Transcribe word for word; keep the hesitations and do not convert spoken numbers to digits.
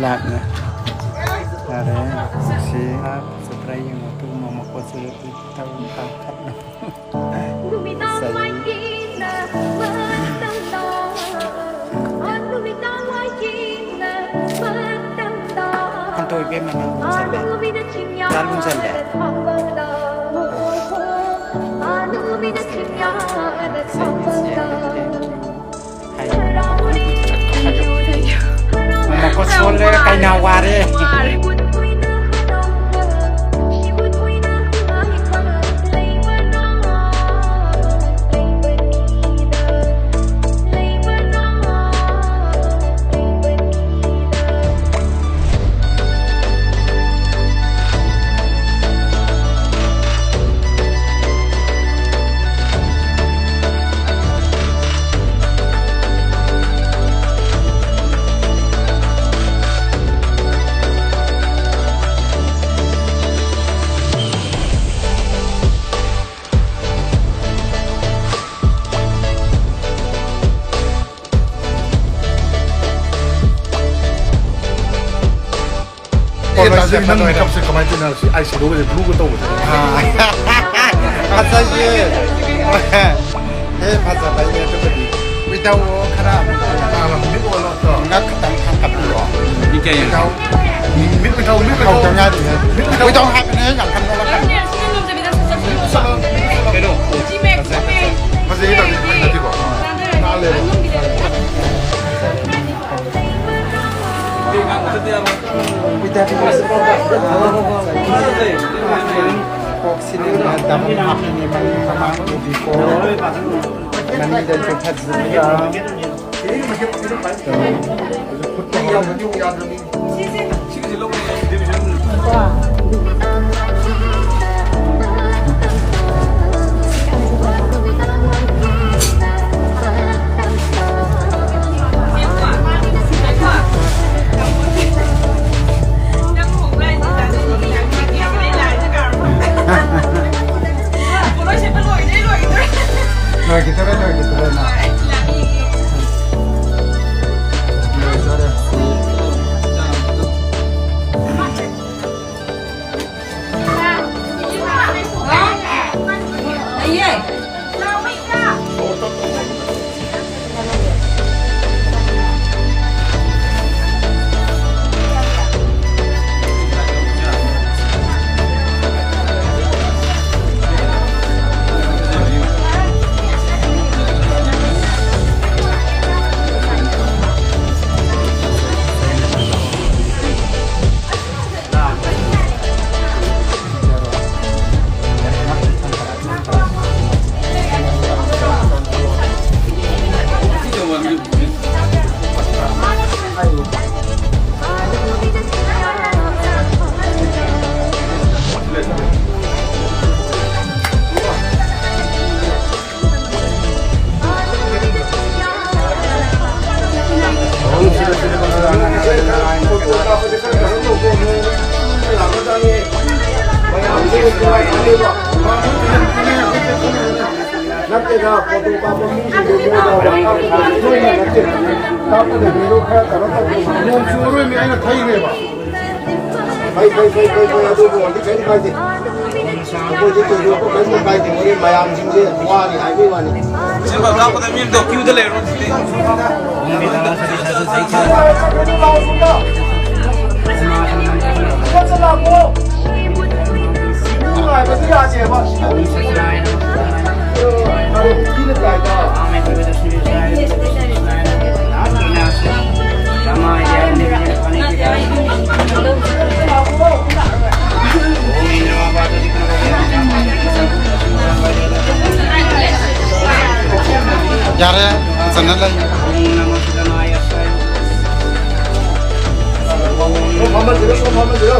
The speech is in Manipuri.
ꯂꯥꯛꯅ ꯌꯥꯔꯦ꯫ ꯁꯤ ꯐꯖꯕ꯭ꯔꯥ ꯌꯦꯡꯉꯣ꯫ ꯑꯗꯨꯒꯨꯝꯕ ꯃꯄꯣꯠꯁꯦ ꯑꯩ ꯇꯧ ꯇꯥꯡꯈꯠꯅ ꯉꯁꯥꯏ꯫ ꯍꯟꯇꯣ ꯏꯕꯦꯝꯃ, ꯅꯪ ꯂꯨꯝꯁꯜꯂꯦ꯫ ꯅꯪ ꯂꯨꯝꯁꯜꯂꯦ꯫ ꯃꯃꯥ ꯀꯣꯠ ꯁꯣꯜꯂꯦ, ꯀꯩꯅꯥ ꯋꯥꯔꯦ꯫ ꯅꯪ ꯃꯦꯀꯞꯁꯦ ꯀꯃꯥꯏꯅ ꯇꯧꯔꯤꯅꯣ? ꯁꯤ ꯑꯥꯏ ꯁꯦꯗꯣꯒꯁꯦ ꯕ꯭ꯂꯨꯒ ꯇꯧꯕꯁꯦ꯫ ꯑꯥ꯫ ꯐꯖꯩꯌꯦ꯫ ꯑꯦ, ꯐꯖꯕꯩꯅꯦ ꯑꯗꯨꯕꯨꯗꯤ꯫ ꯋꯤꯗꯥꯎ ꯈꯔ ꯑꯥ, ꯃꯤꯠ ꯑꯣꯜꯂꯣ꯫ ꯉꯛ ꯈꯤꯇꯪ ꯊꯥꯡꯒꯠꯄꯤꯔꯣ꯫ ꯃꯤ ꯀꯌꯥ ꯌꯦꯡꯉꯤ? ꯋꯤꯗꯥꯎ꯫ ꯃꯤꯠ ꯎꯏꯊꯧ, ꯃꯤꯠ ꯎꯏꯊꯧ꯫ ꯍꯧꯗ ꯉꯥꯏꯔꯤꯌꯦ꯫ ꯃꯤꯠ ꯎꯏꯊꯧ꯫ ꯋꯤꯗꯥꯎ ꯍꯥꯏꯕꯅꯦ, ꯌꯥꯝ ꯀꯟꯅ ꯅꯣꯛꯂꯛꯀꯅꯨ꯫ ꯀꯩꯅꯣ? ꯐꯖꯩꯌꯦ, ꯇꯧꯔꯤ ꯅꯠꯇꯦꯀꯣ? ꯅꯥꯜꯂꯦꯕ꯫ ꯀꯣꯛꯁꯤꯗꯅ ꯗꯕꯜ ꯍꯥꯞꯄꯤꯅꯦ, ꯃꯅꯤꯡ ꯃꯃꯥꯡ ꯎꯕꯤꯀꯣ꯫ ꯃꯅꯤꯡꯗꯁꯨ ꯐꯖꯕ꯫ ꯂꯣꯏꯈꯤꯗꯣꯔꯦ, ꯂꯣꯏꯈꯤꯗꯣꯔꯦ, ꯅꯪ꯫ ꯂꯣꯏꯗꯣꯔꯦ꯫ ꯅꯠꯇꯦꯗ, ꯐꯣꯇꯣ ꯀꯥꯞꯄ ꯃꯤꯁꯤꯡꯗꯣ ꯃꯣꯏꯗ ꯀꯥꯞꯄꯗꯣ ꯅꯣꯏꯅ ꯅꯠꯇꯦ꯫ ꯀꯥꯞꯄꯗꯕꯤꯗꯣ ꯈꯔ ꯀꯩꯅꯣ ꯇꯧꯕ꯫ ꯅꯣꯡ ꯆꯨꯔꯣꯏꯃꯤ, ꯑꯩꯅ ꯊꯩꯈ꯭ꯔꯦꯕ꯫ ꯐꯩ, ꯐꯩ, ꯐꯩ, ꯐꯩ, ꯐꯩ, ꯑꯗꯨꯕꯨ ꯑꯣꯏꯔꯗꯤ ꯀꯔꯤꯝ ꯀꯥꯏꯗꯦ꯫ ꯑꯩꯈꯣꯏꯗꯤ ꯊꯣꯏꯗꯣꯛꯄ ꯀꯔꯤꯝ ꯀꯥꯏꯗꯦ꯫ ꯍꯣꯔꯦꯟ ꯃꯌꯥꯝꯁꯤꯡꯁꯦ ꯋꯥꯅꯤ ꯍꯥꯏꯕꯒꯤ ꯋꯥꯅꯤ꯫ ꯁꯤꯃ ꯀꯥꯞꯄꯗ ꯃꯤ ꯑꯝꯇ ꯀ꯭ꯌꯨꯗ ꯂꯩꯔꯣ ꯑꯗꯨꯗꯤ꯫ ꯅꯨꯡꯉꯥꯏꯕꯗꯤ ꯌꯥꯗꯦꯕ꯫ ꯌꯥꯔꯦ, ꯐꯖꯅ ꯂꯩ꯫ ꯐꯝꯍꯟꯕꯤꯔꯣ, ꯐꯝꯍꯟꯕꯤꯔꯣ꯫